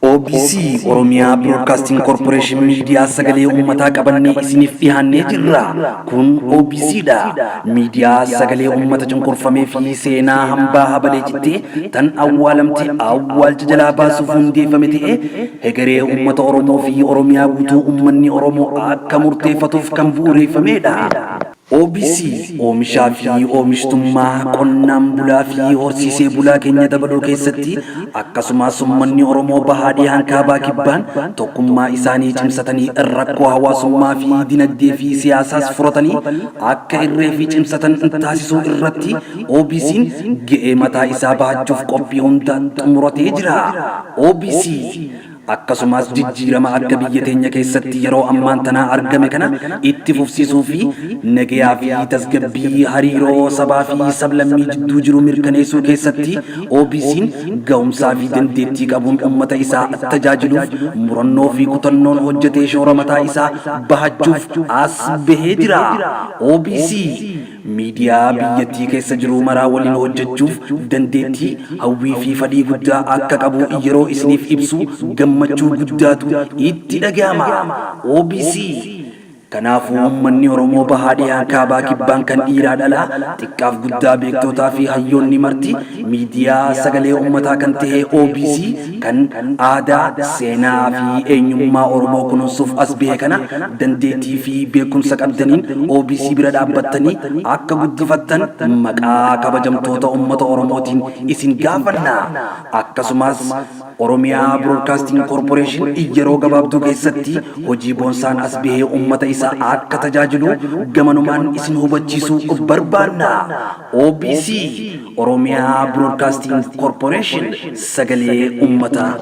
OBC, Oromiyaa Broadcasting Corporation miidiyaa sagalee uummataa qabannee isiniif dhiyaannee jirra. Kun OBC dha. Miidiyaa sagalee uummata cunqurfamee fi seenaa hambaa habalee cittee tan awwaalamte awwaalcha jalaa baasuuf hundeeffame ta'ee hegeree uummata Oromoo fi Oromiyaa guutuu uummanni Oromoo akka murteeffatuuf kan bu'uureeffameedha. OBC oomishaa fi oomishtummaa qonnaan bulaa fi horsiisee bulaa keenya dabaluu keessatti akkasumas ummanni Oromoo bahaa dhihaan kaabaa kibbaan tokkummaa isaanii cimsatanii rakkoo hawaasummaa fi dinagdee fi siyaasaas furatanii akka irree fi cimsatan taasisuu irratti OBCn ga'ee mataa isaa bahachuuf qophii hunda xumuratee jira. OBC Akkasumas jijjiirama akka biyya teenya keessatti yeroo ammaan tanaa argame kana itti fufsiisuu fi nagayaa fi tasgabbii hariiroo sabaa fi sablammii jidduu jiru mirkaneessuu keessatti OBCn gahumsaa fi dandeettii qabuun ummata isaa tajaajiluuf murannoo fi kutannoon hojjetee shoora mataa isaa bahachuuf as bahee jira. OBC. Miidiyaa biyyattii keessa jiru maraa waliin hojjechuuf dandeettii, hawwii fi fadhii guddaa akka qabu yeroo isiniif ibsu gammachuu guddaatu itti dhagahama. OBC. Kanaafuu uummanni Oromoo bahaa dhihaan kaabaa kibbaan kan dhiiraa dhalaa, xiqqaaf guddaa beektootaa fi hayyoonni marti miidiyaa sagalee uummataa kan ta'e OBC kan aadaa, seenaa fi eenyummaa Oromoo kunuunsuuf as bahe kana dandeettii fi beekumsa qabdaniin OBC bira dhaabbattanii akka guddifattan maqaa kabajamtoota ummata Oromootiin isin gaafanna. Akkasumas Oromiyaa Broadcasting Corporation yeroo gabaabduu keessatti hojii boonsaan as bahee ummata isaa akka tajaajilu gamanumaan isin hubachiisuu barbaanna. OBC, Oromiyaa Broadcasting Corporation, sagalee ummataa.